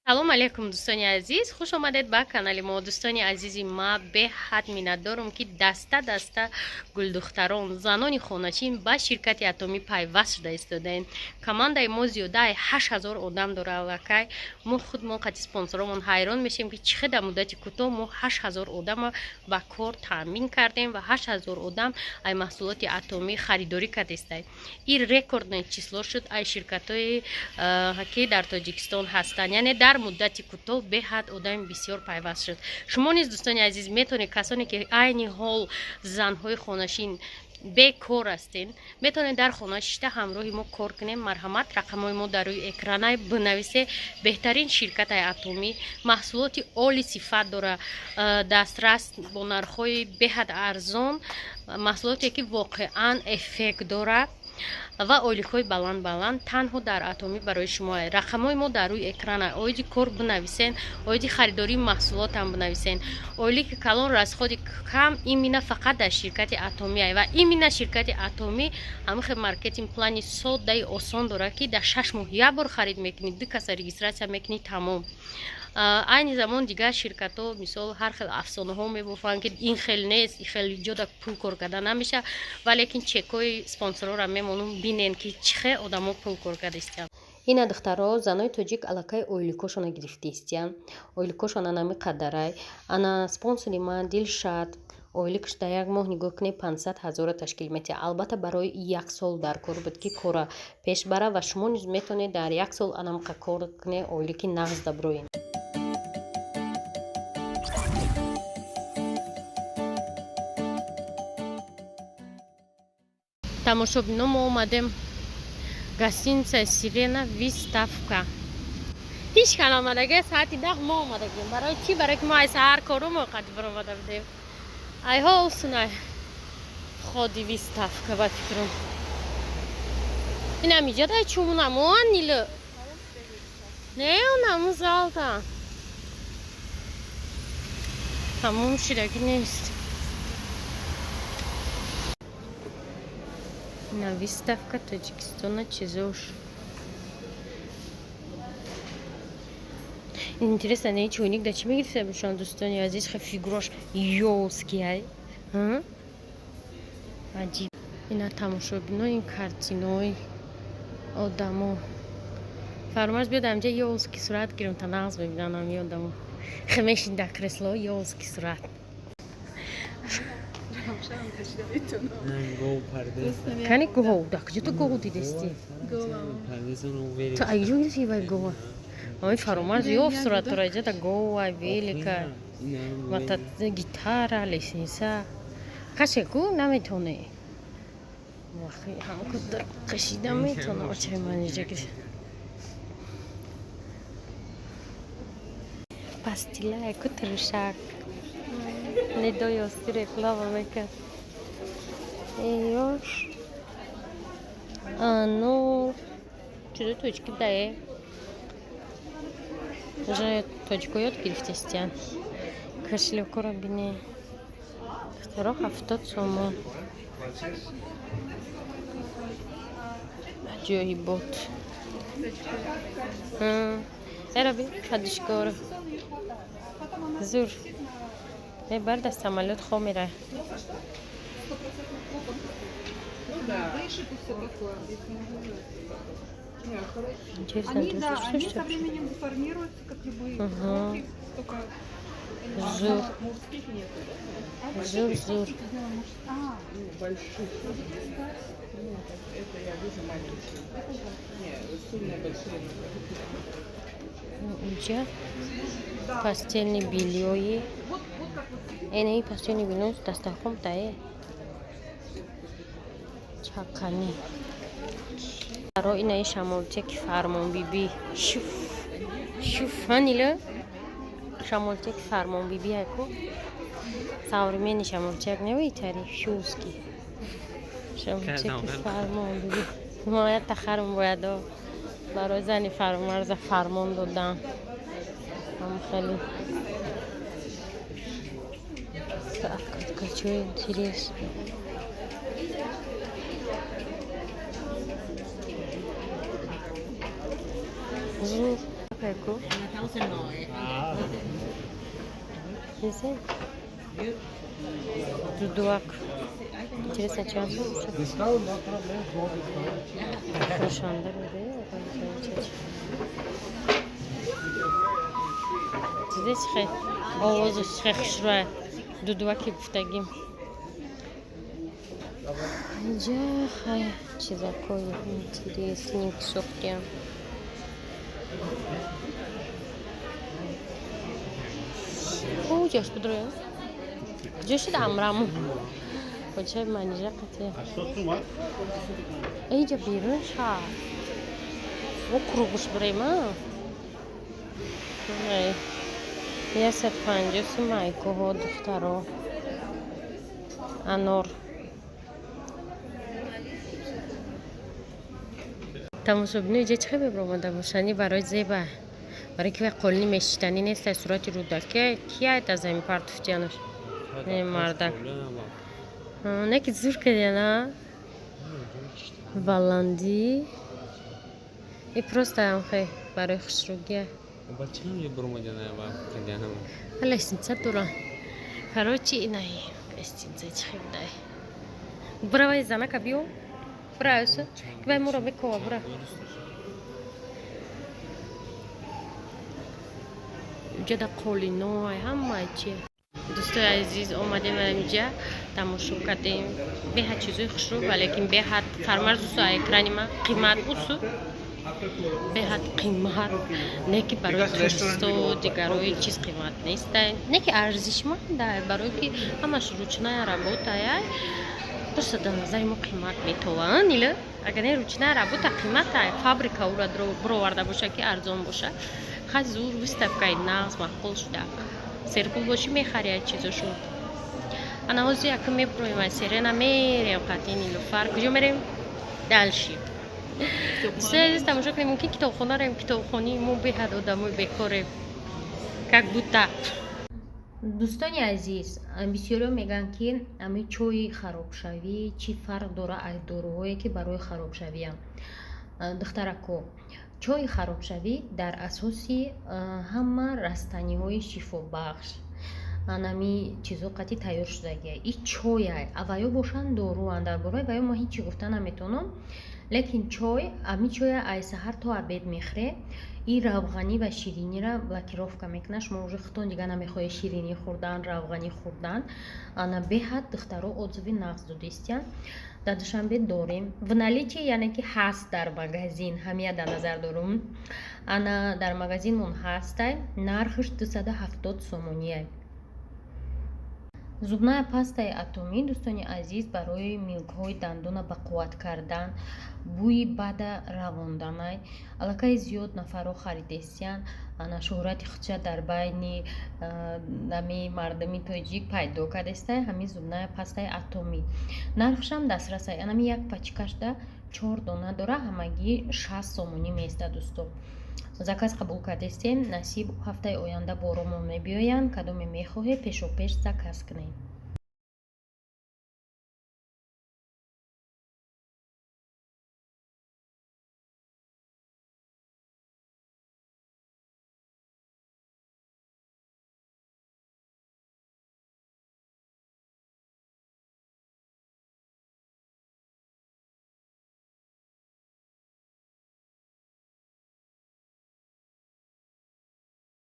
Салом алейкум, дӯстони азиз, хуш омадед ба канали мо. Дӯстони азизи ма, беҳад миннатдорам, ки даста даста гулдухтарон, занони хоначин ба ширкати Атомӣ пайваст шуда истодаем. Командаи мо зиёдаи 8000 одам дора. Аллакай мо худмон қати спонсоромон ҳайрон мешем, ки чӣ хел дар муддати кӯтоҳ мо 8000 одама ба кор таъмин кардем ва 8000 одам ай маҳсулоти Атомӣ харидорӣ кардестай. Ин рекордное число шуд ай ширкатҳое, ки дар Тоҷикистон ҳастанд, яъне дар муддати кӯтоҳ беҳад одами бисёр пайваст шуд. Шумо низ, дӯстони азиз, метавонед, касоне ки айни ҳол занҳои хонашин бекор ҳастен, метавонед дар хона шишта ҳамроҳи мо кор кунем. Марҳамат, рақамҳои мо дар рӯи экранай, бинависе. Беҳтарин ширкатаи Атомӣ, маҳсулоти оли сифат дора, дастрас, бо нархҳои беҳад арзон, маҳсулоте ки воқеан эффект дорад ва ойликҳои баланд баланд танҳо дар Атомӣ барои шумо. Рақамҳои мо дар рӯи экрана. Оиди кор бинависен, оиди харидории маҳсулотам бинависен. Ойлики калон, расходи кам именно фақат дар ширкати Атомӣ. Ва именно ширкати Атомӣ ҳамин хел маркетинг плани соддаи осон дорад, ки дар 6 моҳ як бор харид мекунӣ, ду каса регистрация мекунӣ, тамом. Айни замон дигар ширкатҳо, мисол, ҳар хел афсонаҳо мебофанд, ки ин хел нест, ин хел ҷода пул кор карда намеша. Валекин чекҳои спонсорора мемонум, бинен, ки чӣ хел одамо пул кор карда. Ина, духтаро, занои тоҷик аллакай ойликошона гирифтаистиян. Ойликошона нами қадарай. Ана спонсори ман Дилшад ойликш дар як моҳ, нигоҳ кунед, 500 000-ро ташкил метиҳад. Албатта, барои як сол дар кор буд, ки кора пеш бара, ва шумо низ метавонед дар як сол анамқа кор кунед, ойлики нағз даброед. Тамошобино, мо омадем гостиница Сирена, выставка. Ҳеҷ кан омадага. Соати 10 мо омадагем. Барои чӣ? Барои ки мо ай саҳар корумо қад баромада будем. Айҳо усунай входи выставка, ба фикрам, инам иҷодай чумунамоан нилу не, онаму залта тамом шидаги нест. На выставка Тоҷикистона чизош. Интересно, не чойник да чӣ мегирифта бошанд, дӯстони азиз? Хе фигураш ёлский ай. Аҷиб. Ина, тамошобино, ин картинои одамо. Фармаш биёд, амҷа ёлский сурат гирем, та нағз мебинам ами одамо. Хе мешин дар кресло, ёлский сурат. Кани гов, да куҷо ту гов дидести? Ту айҷо гирифти вай гова? Ами Фаромарз ёфт суратора, иҷода гова, велика, гитара, лестница. Касе ку наметоне. Ҳамку кашида метона, очаи ман иҷа гирифт. Пастила ку тиршак. Недоёсти реклама мекард. Ёш. Анор. Чизои тоҷикӣ дае. Уже тоҷико ёд гирифтестиян. Кошелёкоро бине. Духтаро, 70 сомон. Аҷоибот. Эра би подушкаро. Зур. Мебар дар самолёт хоб мерай. Вышит и все такое. Интересно, Они, да, что они что со временем деформируются, как любые Ага. кроки, только Зур. Мужских нету, да? Зур, зур. А, Ну, больших. Нет, это я вижу маленькие. Не, сильно большие. Уҷа постельный бельёи. Эне постельный бельё дастархон дае. Чакани. Ро инаи шамолчаки Фармонбибӣ. Шуф. Шуф, ҳанила? Шамолчаки Фармонбибӣ айку. Современный шамолчак не тари шуски. Шамолчаки Фармонбибӣ. Моя тахарм бояд барои зани Фармарза фармон додан. Ҳам хеле. Открытка, интересно. Зур. Ку Несе? Дудуак. Интересно, чанд сом бошад? Discount, no problem, small discount. Фурӯшанда буде. Дидед, хе овозаш хе хушрӯя, дудуаки гуфтагим. Инҷа хай чизакои интересный сохтиям. Куҷош будроя? Куҷо шуд амраму? Куҷои манижа қати? Инҷа берун ша. О, кругуш бурема? 150 сум майкоҳо, духтаро. Анор. Тамошобино, иҷа чӣ хел мебиромада бошани барои зеба? Барои ки вай қолини мешиштанӣ нест, ай сурати рӯдаке кияйт аз ҳамин партуфтиянаш. Не, мардак. Не ки зур кардиана. Баландӣ. И просто ам хе барои хушрӯгия. Лестница дура. Короче, инай лестница чӣ хел дай. Буравай, занака биё. Бура, вай муро бикова, бура. Ҷада қолино, ҳама чи. Дӯстои азиз, омадем инҷа, тамошо кардем. Беҳад чизои хушрӯ, валекин беҳад фармарз усу экрани ма қимат усу. Беҳад қимат. Не ки барои туристо, дигарои чиз қимат нестай. Не ки арзишманда, барои ки ҳамаш ручная работа яй. Просто дар назари мо қимат метованд, ила агар не ручная работа қимата, фабрика ура бироварда боша ки арзон боша. Хай, зур выставкаи нағз, маъқул шуда. Серпул бошӣ, мехари ай чизошу. Ана ҳозир яка мебуроем ай Серена, мерем қати Нилуфар. Куҷо мерем? Дальше. Дӯстои азиз, тамошо кунем, мумкин китобхона рем, китобхонии мо беҳад одамои бекорем. Как будто. Дӯстони азиз, бисёриҳо мегӯянд, ки ами чойи харобшавӣ чӣ фарқ дора аз доруҳое, ки барои харобшавиям? Духтарако, чойи харобшавӣ дар асоси ҳама растаниҳои шифобахш, анами чизо қати тайёр шудагия. И чоя, аваё бошанд доруанд. Дар бораи ваё ма ҳеҷ чӣ гуфта наметавонам, лекин чой, ами чоя ай саҳар то обед мехӯре, и равғанӣ ва ширинира блокировка мекунад. Шумо уже худтон дига намехоҳед ширинӣ хӯрдан, равғанӣ хӯрдан. Ана беҳад духтаро отзыви нағз додистиян. Дар Душанбе дорем в наличии, яъне ки ҳаст дар магазин, ҳамия дар назар дорум. Ана дар магазинмон ҳастай, нархаш 270 сомония. Зубная пастаи Атомӣ, дӯстони азиз, барои милкҳои дандона бақувват кардан, бӯи бада равонданай. Аллакай зиёд нафарҳо харидестиян. Ана шӯҳрати худша дар байни ами мардуми тоҷик пайдо кардестай ҳамин зубная пастаи Атомӣ. Нархшам дастрасай. Анами як пачкашда чор дона дора, ҳамагӣ 60 сомонӣ меистад. Дӯсто, заказ қабул кардестем, насиб, ҳафтаи оянда боромон мебиёянд. Кадоме мехоҳед, пешопеш заказ кунед.